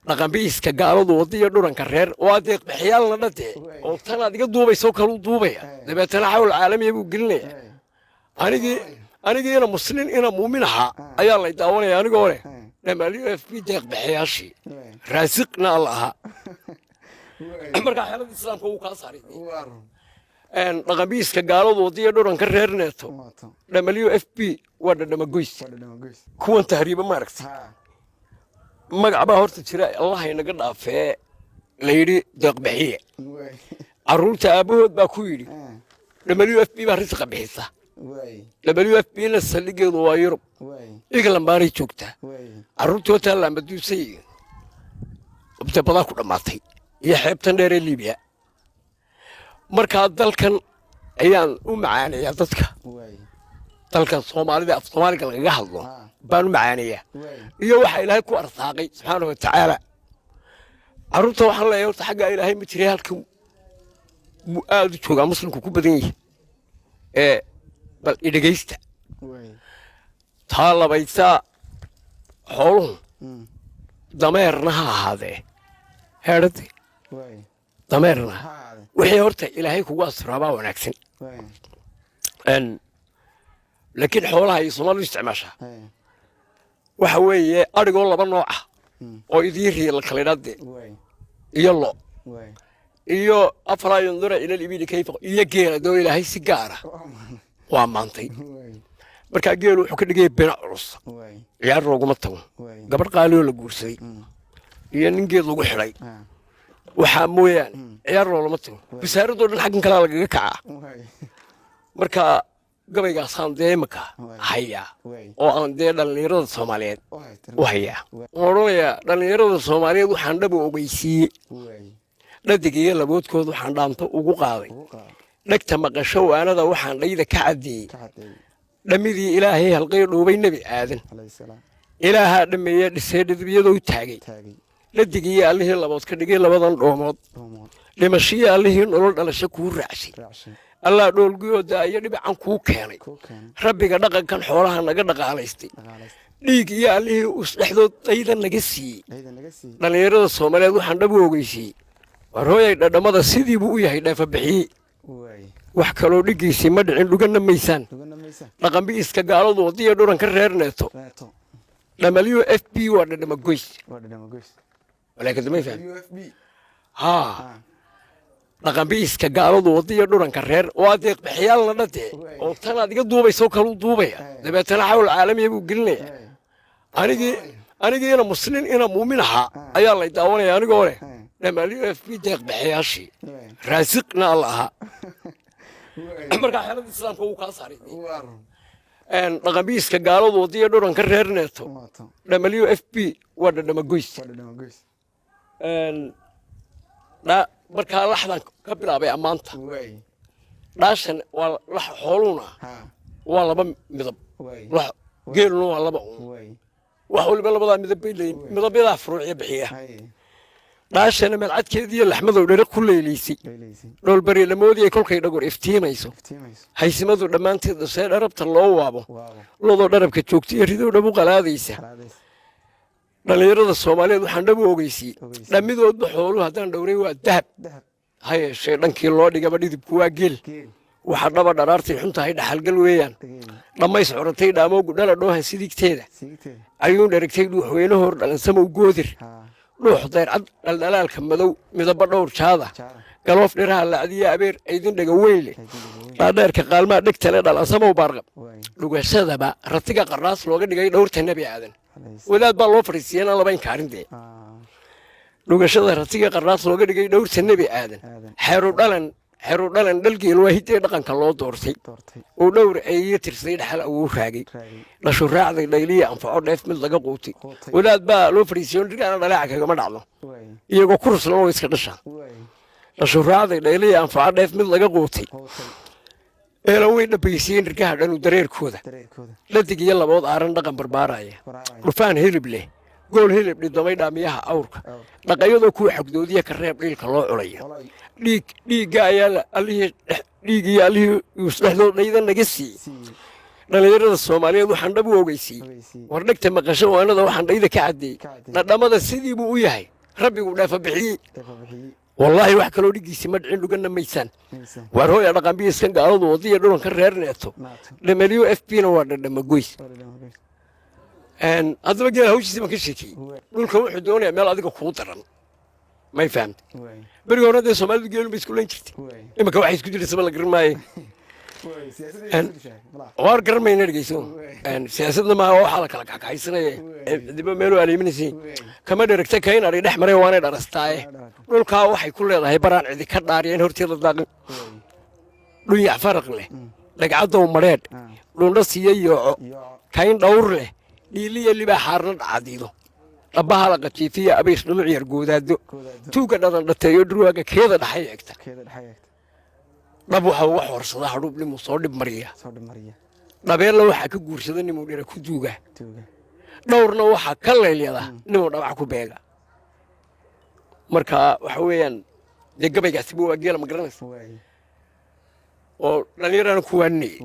Dhaqanbiiska gaaladu wadiyo dhuranka reer waa deeqbixiyaalna dhadee oo tanaad iga duubayso kaluu duubaya, dabeetana xawl caalamiya buu gelinaya. Anigii ina muslin ina muumin ahaa ayaa lay daawanaya anigoo leh WFP deeqbixiyaashii raasiqna alla ahaa. Markaa xeelada islaamka wuu kaa saaray. Dhaqanbiiska gaaladu wadiyo dhuranka reer neeto WFP waa dhadhamagoys. Kuwan tahriiba maaragtay, magac baa horta jira, Allah inaga dhaafee, la yidhi deeqbixiye. Carruurta aabbahood baa ku yidhi WFP baa risiqa bixisa. WFP na saldhigeedu waa Yurub, England baanay joogtaa. Carruurtii hotaa laamaduusay badaa ku dhammaatay iyo xeebtan dheer ee Liibiya. Markaa dalkan ayaan u macaanayaa dadka, dalkan Soomaalida af Soomaaliga lagaga hadlo baan u macaanayaa iyo waxa Ilaahay ku arsaaqay subxaana wa tacaala. Carruurta waxaan leeyahay, horta xaggaa Ilaahay ma jiray, halkan buu aad u joogaa, muslimku ku badan yahay ee bal idhegaysta. Taa labaysaa, xooluhu dameerna ha ahaadee, heedhade dameerna wixii horta Ilaahay kugu asturaabaa wanaagsan, laakiin xoolaha ay Soomaalidu isticmaashaa waxa weeye adhigoo laba nooc ah oo idii riya la kala idhaade iyo lo iyo أفلا ينظرون إلى الإبل كيف iyo geela doo Ilaahay si gaara waa maantay. Markaa geelu wuxuu ka dhigaya bina culus, ciyaar looguma tago. Gabadh qaaliyoo la guursaday iyo nin geed lagu xidhay waxaa mooyaane ciyaar loolama tago. Wasaaradoo dhan xaggan kalaa lagaga kacaa. Marka gabaygaasaan dee imika hayaa oo aan dee dhallinyarada Soomaaliyeed u hayaa. Waan odhanayaa dhallinyarada Soomaaliyeed, waxaan dhaba ogeysiiye dhadig iyo laboodkood, waxaan dhaanto ugu qaaday dhegta maqasho waanada, waxaan dhayda ka caddeeyey dhammidii Ilaahay halqay dhuubay Nebi Aadan. Ilaahaa dhammeeye dhisee dhidibiyadou taagay dhadig iyo allihii labood ka dhigay labadan dhoomood, dhimashihii allihii nolol dhalasho kuu raacshay, Allah dhoolguyoo daayo dhibican kuu keenay, rabbiga dhaqankan xoolaha naga dhaqaalaystay, dhiig iyo allihii usdhexdood dayda naga siiyey. Dhallinyarada Soomaaliyeed waxaan dhab u ogeysiiyey, war hooyay, dhadhammada sidii buu u yahay dheefa bixiyey, wax kaloo dhiggiisii ma dhicin, dhuganna maysaan. Dhaqanbiiska gaaladu wadiya dhuranka reer neeto WFP waa dhadhama goys. Walaakin fahmi haa, dhaqanbiiska gaaladu wadiya dhuranka reer waa deeqbixiyaalna dhadee oo tanaad iga duubayso kaluu duubaya, dabeetana xawl caalamiya buu gelinaya. Anigii ina muslin ina muumin ahaa ayaa lay daawanaya anigoo leh WFP deeqbixiyaashii raasiqna alla ahaa. Markaa xeelada islaamka wuu kaa saaray. Dhaqanbiiska gaaladu wadiya dhuranka reer neeto WFP waa dhadhama goys. Markaa laxdan ka bilaabay ammaanta dhaashan waa lax, xooluhuna waa laba midab, lax geeluna waa laba un, wax waliba labadaa midab bay leeyihin, midabyadaa furuucya bixiya. Dhaashana malcadkeediiyo laxmadow dheriq ku leylaysay, dhoolbari lamoodiyay kolkay dhagor iftiimayso, haysimadu dhammaanteed dhasee dharabta loo waabo, lodoo dharabka joogta iyo ridow dhab u qalaadaysa. Dhallinyarada Soomaaliyeed waxaan dhab u ogeysiiyey, dhammidoodba xooluhu haddaan dhowray waa dahab, ha yeeshee dhankii loo dhigaba dhidibku waa geel. Waxa dhaba dharaartay xun tahay dhaxalgal weeyaan, dhammays curatay dhaamoogu dhala dhoohan sidigteeda, ayuun dheragtay dhuuxweyne hor dhalansamow goodir, dhuux dayrcad dhaldhalaalka madow midaba dhowr jaada, galoof dhiraha lacdiya abeer aydin dhaga weyn leh, dhaadheerka qaalmaha dhegtale dhalansamow baarqab, dhugashadaba ratiga qarnaas looga dhigay dhowrta Nebi Aadan. Wadaad baa loo fadhiisiiyana laba inkaarin dee. Dhugashada ratiga qarnaas looga dhigay dhowrta Nebi Aadan, xeeru dhalan xeru dhalan dhalgeel waa hidee dhaqanka loo doortay uu dhowr eeyo tirsaday dhaxal awuu raagay, dhashu raacday dhayliya anfaco dheef mid laga quutay. Wadaad baa loo fadhiisiyo, dhirgaana dhaleeca kagama dhacdo, iyagoo kuruslan oo iska dhasha. Dhashu raacday dhayliya anfaco dheef mid laga quutay, eela way dhabaysiyeen dhirgaha dhanu dareerkooda, dhadig iyo labood aaran dhaqan barbaaraya, dhufaan hilib leh, gool hilib dhidamay, dhaamiyaha awrka dhaqayadoo kuwa xogdoodiya ka reeb dhiilka loo culayo, dhiig dhiigga ayaa allihii dhiig iyo allihii isdhexdood dhayda naga siiyey. Dhallinyarada Soomaaliyeed waxaan dhab u ogeysiiyey, war dhegta maqasho waanada, waxaan dhayda ka caddeeyey dhadhamada sidii buu u yahay. Rabbigu dhaafa bixiyey. Wallaahi wax kaloo dhigiisi ma dhicin, dhuganna maysaan. Waar hooya, dhaqaanbiyiskan gaaladu wadiya dhuranka reer neeto dhamaliyo f b na waa dhadhamagoys. Haddaba geela hawshiisi baan ka sheekiyey. Dhulka wuxuu doonayaa meel adiga kuu daran, may fahamtay? Beriga hore dee Soomaalidu geelu bay isku layn jirtay. Iminka waxay isku jirtay la garan maaye. Waar garan mayna, dhegeyso, siyaasadna maaha, waxaa la kala kaxkaxaysanaya diba meelu aleeminaysay. Kama dheragta kayn adhi dhex maray, waanay dharastaaye. Dhulkaa waxay ku leedahay baraan cidi ka dhaariya in horteeda daaqin. Dhunyax faraq leh, dhagcadow madheedh, dhundho siiyo yooco, kayn dhawr leh, dhiiliya libaaxaarna dhacadiido, dhabbaha la qatiifiya, abays dhumuc yar goodaado, tuugga dhadan dhateeyo, dhurwaaga keeda dhaxay eegta. Dhab waxa uga xoorsada hadhuub nimuu soo dhib mariya, dhabeella waxaa ka guursada nimuu dhira ku duuga, dhowrna waxaa ka laylyada nimuu dhabac ku beega. Marka waxa weeyaan dee gabaygaasiba waa geela, ma garanaysa, oo dhallinyarana ku waaninayay.